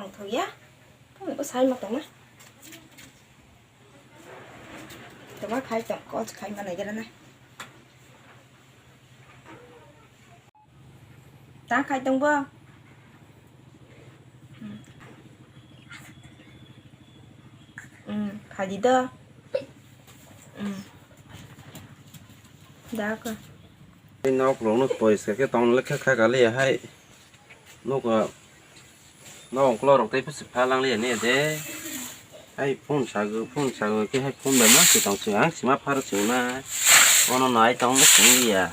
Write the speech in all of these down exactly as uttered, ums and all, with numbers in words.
Tongthokya. Tongthok sai ma tongma. Tongma khai tong, kos khai ma nai gara na. Ta khai tong bo. Hmm. Hmm, khai di do. Hmm. Da ko. Nok rok no poriskar khe tong le khe kha kali hai. Nok Nok ungklo rok tei phusi pha lang liya ne de. Hai phone sago, phone sago khe hai phone bai ma se tong se ang sima phar se na. Ono nai tong se liya.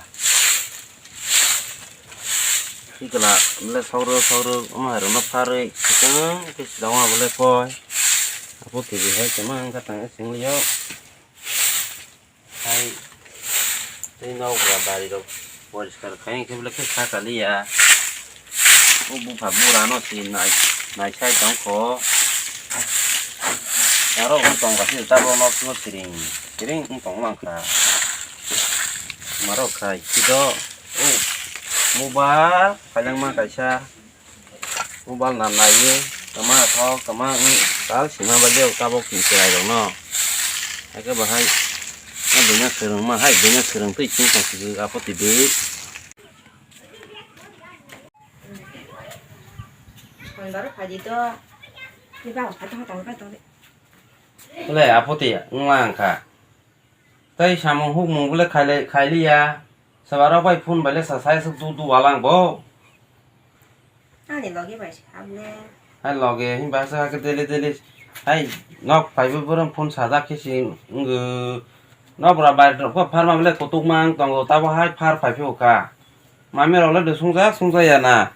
Tikla le sauro sauro omo hai rok no pharwi khwtwng khe se dong abo le koi. Apo T V hai tongma ang kha tang se liya. Hai tei nok ba bari rok poriskar khai khe bele khe sa kaliya. O bupha bura no si nai nai sai tong kho. Aro wng tong kha si tabok nok no siring siring wng tong lang kha. Maro khai si do o muba khailangma kaisa. Mobile na naiwi tama thok tama wng tal sima bai liya tabok twi chwrai rok no. Hakhe bahai a buino swrwngma hai buino swrwng twi chwng tong sidi apo twi bwrwi. Sonbar phai di to. Ni baba phai tong tong phai tong. Le apo twi wng lang kha. Tei samung hukmung bole khaile khailiya. Swbarok bai phone bai le sa sai aswk du du walang bo. Ani loge bai se hable. Hai loge himba aswk hakhe daily daily. Hai nok phaibo borok phone sajak khe si wngw. Nok bwra bai rok pharma bole kutuk mang tongo tabo hai phar phai phio kha. Mami rok le de sungjak sungjaya na.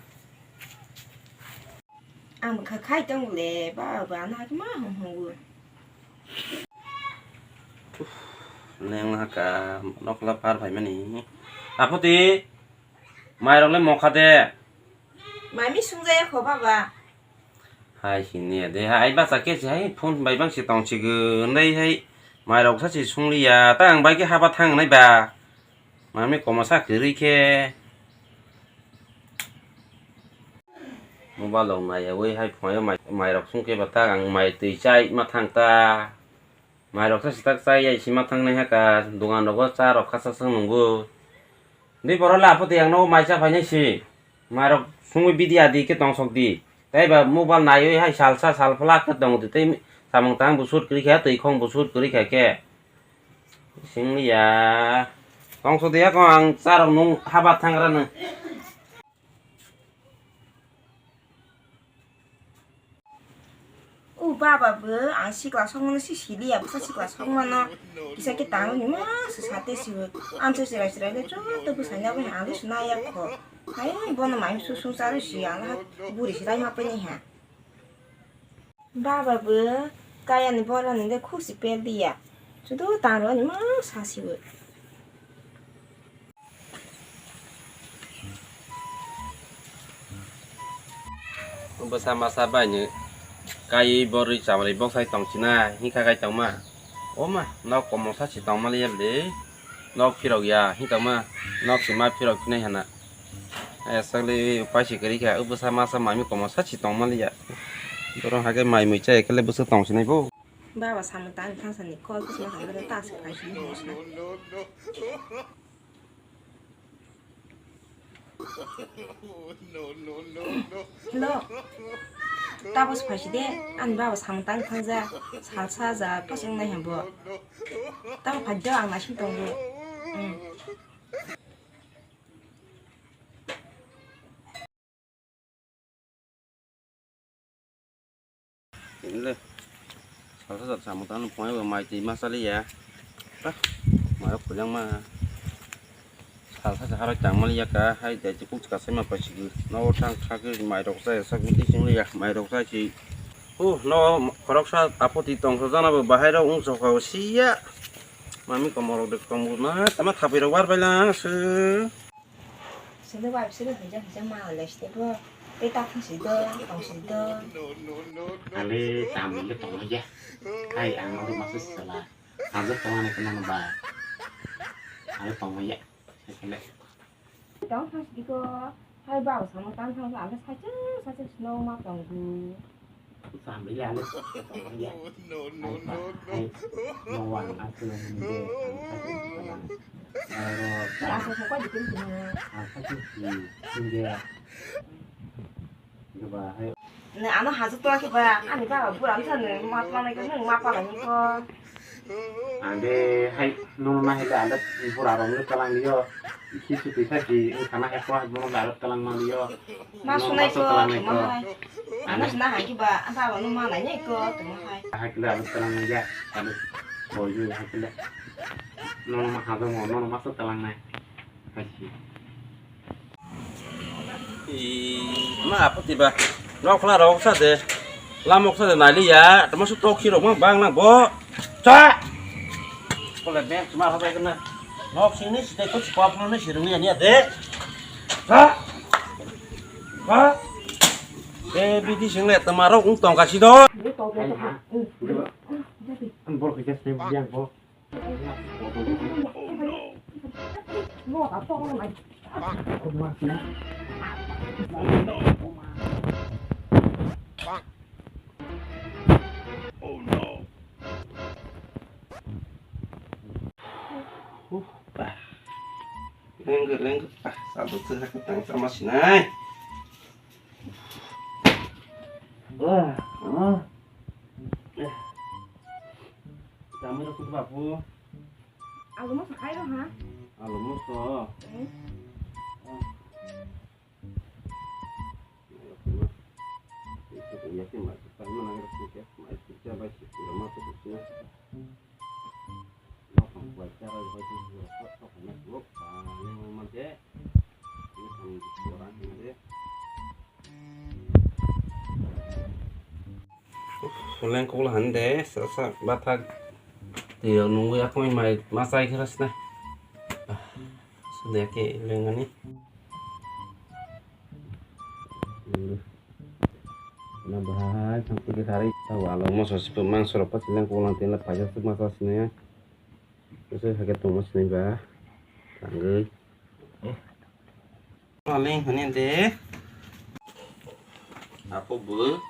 Ang bwkha khai tong le ba ba ano hakhe ma hung hung o. Neng haka nokla par phaimani. Apoti mai rok le mokha de. Mami sungjaya kho baba. Hai hinya de hai bacha kesi hai phone bai bang si tong si gwnai hai mai rok sa si sungliya ta ang bai khe haba thang nai ba. Mami komosa kwrwi khe. Mobile rok naiyawi hai phunukhe mai, mai rok songkhe bwthak ang mai twi chai ma thang ta. Mai rok sa swtak chai yai sima thang nai haka, dogan rogo cha rok khasa swng nungo. Dei boro le aphoti ang nogo mai cha phainai si. Mai rok songwi bidi adi khe tongsok di. Tei ba mobile naiwi hai salsa salphlak khe tong di tei samung tang busur kwrwi kha twi khong busur kwrwi kha khe. Singliya. Tongso de yakon ang charok nung haba thangra nung. O baba bo ang sikla songmano si siliya bwsa sikla songmano kisa khe tangwi nima se sate sibo amsa chwrai chwrai le joto bwsani abo ang le swnaya kho. Hai bono mai susung charwi si ang le ha buri se rai ma paini ha. Baba bo kayani borani de khusi pel diya. Sudu tang rw ni ma sasi bo. Bwsa masa bai ni kai borwi chamari boksai tong sina hingkha kai tongma. O ma nok komo sasi tongma liya le. Nok phirok ya hingkha ma nok si ma phirok phinai hana. Aswkle upai se kwrwi kha, o bwsa masa mai komo sa si tong maliya. Borok hakhe mai mui chai khe le bwswk tong sinai bo. Baba samung tang thang sani kol bwsma hamya ta se phai sini hosna. Hello. Tabos phai si de, ani baba samung tang thang ja, salsa ja, pas wngnai hembo. Tamo phai de ang naising tongo. Hmm. Tini le salsa jat samung tangno phunai bo mai twi ma chaliya. Tah, mai rok kwbangma salsa se harwi tang maliya ka hai dai chukuk chwka sai ma paisigi. Nogo thang thagwi mai rok chai sak bwtwi chwng liya mai rok chai si. Huh, nogo khoroksa apoti tongsa jana bo bahai rok wng sokha bo siya. Mami komorok de kongbo na tama thapui rok bar bai lang se. Sini bai sini hija hija ma le sini bo. Tei ta thung si do, tong si do. Ale tam le tong ya. Kai ang no ma se sala. Ang je tong ne kana ba. Ale tong ya. Kele. Tong thang si ko. Hai ba samo tang thang ale sa che sa che snow ma tong du. Sambil ya, lu. Ya. No, no, no. Ai, no, wang, aku yang ini deh, ang sakit kepala. Aro, asa pokok bikin gimana? Ang sakit di, sini deh. Coba, ayo. Nah, ano hajuk tuh lagi, Pak. Ani, Pak, buram sana, matma lagi, nung mapa lagi, kok. Ande hai nono nahai da ande bura rok no talang liyo. Isi suti saki wngkha na hai kok bono da rok talang ma liyo. Ma sunai ko, ma hai. Ano suna hai ki ba, anta ba no ma nai nai ko, tuma hai. Hai kila rok talang ma ya. Ande boyu hai kila. Nono ma hado mo, nono ma so talang nai. Hai si. Ma apati ba. Nok khla rok sa de. Lamok sa de nai li ya. Tamo su tok khi rok ma bang nang bo. Cha. Kole beng ma ha bai kana. Nok sing ni site ko chikop no ni sirung ya ni de. Cha. Ha. E bidi sing le tama rok ung tong ka si do. An bor khe se biang bo. Lenggo, lenggo, ah, sabo twi hakhe tang sama sinai. Wah, ah. Eh. Kami rok kutu bapu. Alu moso khai rok ha? Alu moso. Eh. Ah. Yakin masuk tangma nang rok kutu, mai kutu bai kutu ma kutu sini. Lengkuk la han de, sa sa bathak. Twi rok nungwi akhoi mai ma chai khe rasna. Sudya ke lengani. Na bahai thang twi thari ta walo moso sipu mangso rok pa lengkuk lang tin la paisa suk ma sa sini. Kisa hakhe tongma sinai ba. Tangwi. Maling hwnwi de. Apo bo.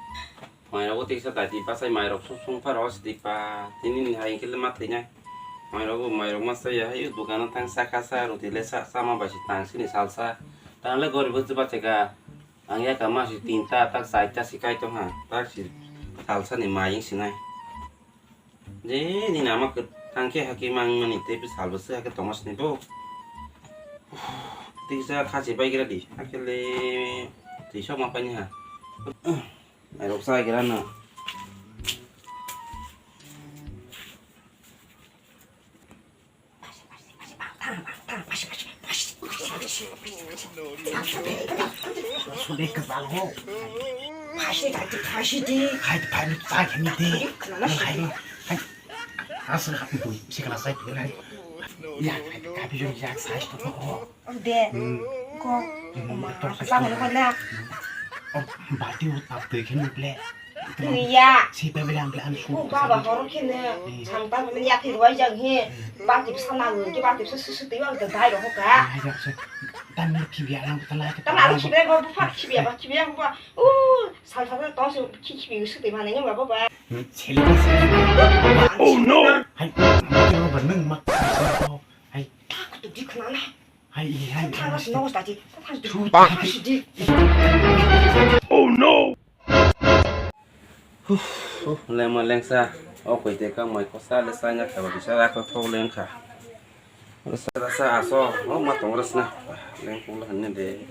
Mairok bo tiksa dati pasai mairok song song pharo sidi pa. Tini ni hai kile ma thwinai. Mairok bo mairok ma saya hai dukano thang sa kha sa roti le sa sama ba si tang sini salsa. Tang le gorib bo chuba cheka. Ang ya kama si tinta tak saita si kai tong ha. Tak si salsa ni maying sinai. Je, nini ama kwthang khe hakhe mangmani tei bwsal bwswk hakhe tongma sini bo. Tisa khachi bai gra di, hakhe le twi sok ma paini ha. Mairok chai gra no. Sode kwbal ho. Phaisi dai, phaisi di. Hai, phai ni chai khani di. Hai, hai. Asal hap bui, sikala sai bui nai. Ya, kapi jong ya, sai to ko. De. Ko. Lamani ko na. Oh, bati ut ap de khani ble. Twi ya. Si pe bilang bilang su. Ku baba horo khe ne. Samta mani ya thwi rwai jang he. Bati bsa na ngi bati bsa su su twi ba dai ro ka. Ai ya se. Tan ni khibiya lang ta lai. Tan aro khibiya ba bu pha khibiya ba khibiya ba. U sal sal tong su khi khibi su twi ma ne ba ba. Chele ba se. Oh no. Hai. Ba nang ma. Hai. Tak tu di khna na. Hai, hai, hai. Thangas no stati. Thangas di. Thangas di. Oh no. Huh, huh, lengma lengsa. O koi te ka mai ko sa le sa nya ka ba bisa ra ko thok leng kha. Rasa rasa aso. O ma tong ras na. Leng kula hanne de.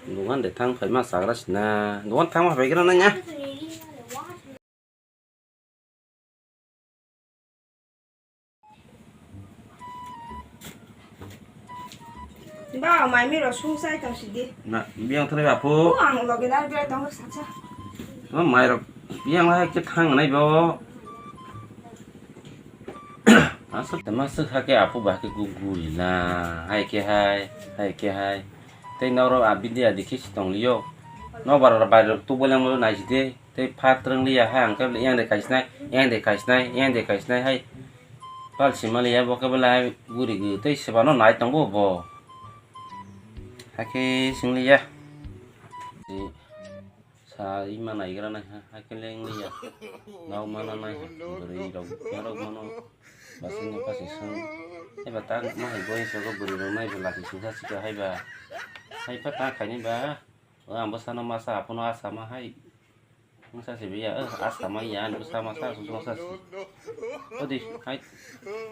Dugan de thang phai ma sagra sina. Dugan thang ma phai gra na nya. Ba, mai mi ro sung sai tong si di. Na, biyang thani ba phu. O, ang loge dar bia tong sa cha. Ma mai ro biyang hai ke thang nai bo. Asuk te masuk ha ke apu ba ke gu gu na. Hai ke hai, hai ke hai. Tei noro abidi adi ke si tong liyo. No bar bar tu boleng lo nai si de. Tei pha twrwng liya hai, ang khe yang de kaisnai, yang de kaisnai, yang de kaisnai hai. Pal sima liya bo khe belai guri gwi tei seba no nai tongo bo. Hakhe sing liya. Sa ima naigra nai ha, hai khe leng ya. Nau mana nai ha, bwrwi rok, ya rok mano. Basa ni pasi sung. Eba ta ma hai boi sogo bwrwi rok nai bo lati sung sa sika hai ba. Hai pa ta khaini ba. O ang bwsano masa aphano asa ma hai. Wngsa se biya, eh, asa ma ya, ani bwsa masa, susu masa si. Odi, hai.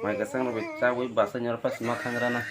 Mai kasang rok bai chawi basa nyar pas ma thangra na.